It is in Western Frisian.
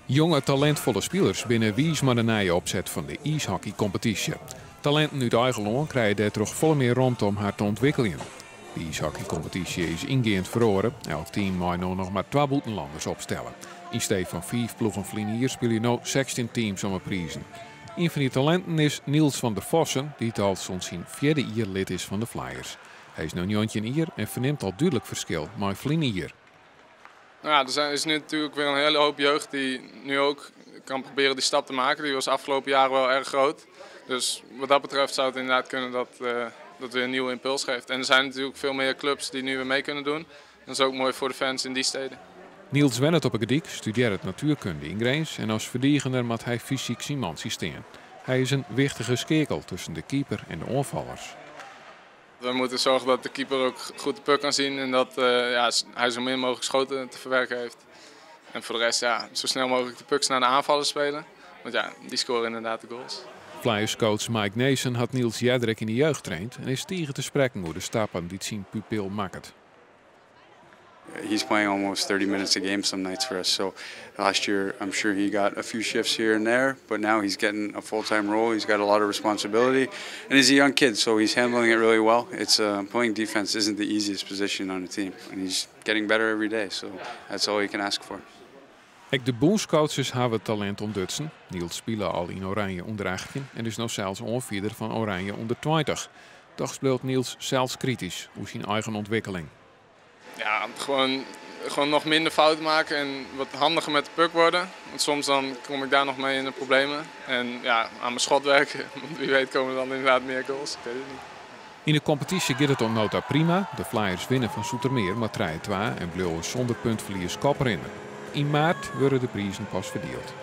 Jonge talintfolle spilers binne wiis mei de nije opset fan de iishockeykompetysje. Talinten út eigen lân krije dêrtroch folle mear romte om har te ûntwikkeljen. De iishockeykompetysje is yngeand feroare. Elk team mei no noch mar twa bûtenlanners opstelle. Yn stee fan fiif ploegen ferline jier spylje no 16 teams om 'e prizen. Ien fan dy talinten is Niels van der Vossen, dy't al sûnt syn fjirde jier lid is fan de Flyers. Hy is no 19 jier en fernimt al dúdlik ferskil mei ferline jier. Nou ja, er is nu natuurlijk weer een hele hoop jeugd die nu ook kan proberen die stap te maken. Die was afgelopen jaren wel erg groot. Dus wat dat betreft zou het inderdaad kunnen dat weer een nieuwe impuls geeft. En er zijn natuurlijk veel meer clubs die nu weer mee kunnen doen. Dat is ook mooi voor de fans in die steden. Niels wennet op 'e Gerdyk, studearret natuerkunde yn Grins en as ferdigener moat hy fysyk syn mantsje stean. Hy is in wichtige skeakel tusken de keeper en de oanfallers. We moeten zorgen dat de keeper ook goed de puck kan zien en dat ja, hij zo min mogelijk schoten te verwerken heeft. En voor de rest, ja, zo snel mogelijk de pucks naar de aanvallers spelen. Want ja, die scoren inderdaad de goals. Flyers-coach Mike Nason hat Niels earder ek yn de jeugd traind en is tige te sprekken oer de stappen dy't syn pupil makket. He's playing almost 30 minutes a game some nights for us. So last year, I'm sure he got a few shifts here and there, but now he's getting a full-time role. He's got a lot of responsibility, and he's a young kid, so he's handling it really well. It's playing defense isn't the easiest position on a team, and he's getting better every day. So that's all you can ask for. Ek de bûnscoaches hawwe talint ûntdutsen. Niels spile al yn Oranje ûnder 18 en is no sels oanfierder fan Oranje ûnder 20. Dochs bliuwt Niels sels kritysk oer syn eigen ûntwikkeling. Ja, gewoon nog minder fouten maken en wat handiger met de puck worden. Want soms dan kom ik daar nog mee in de problemen. En ja, aan mijn schot werken. Want wie weet komen er dan inderdaad meer goals. Ik weet het niet. Yn de kompetysje giet it oant no ta prima. De Flyers winne fan Zoetermeer mei 3-2 en bliuwe sûnder puntferlies koprinner. Yn maart wurde de prizen pas ferdield.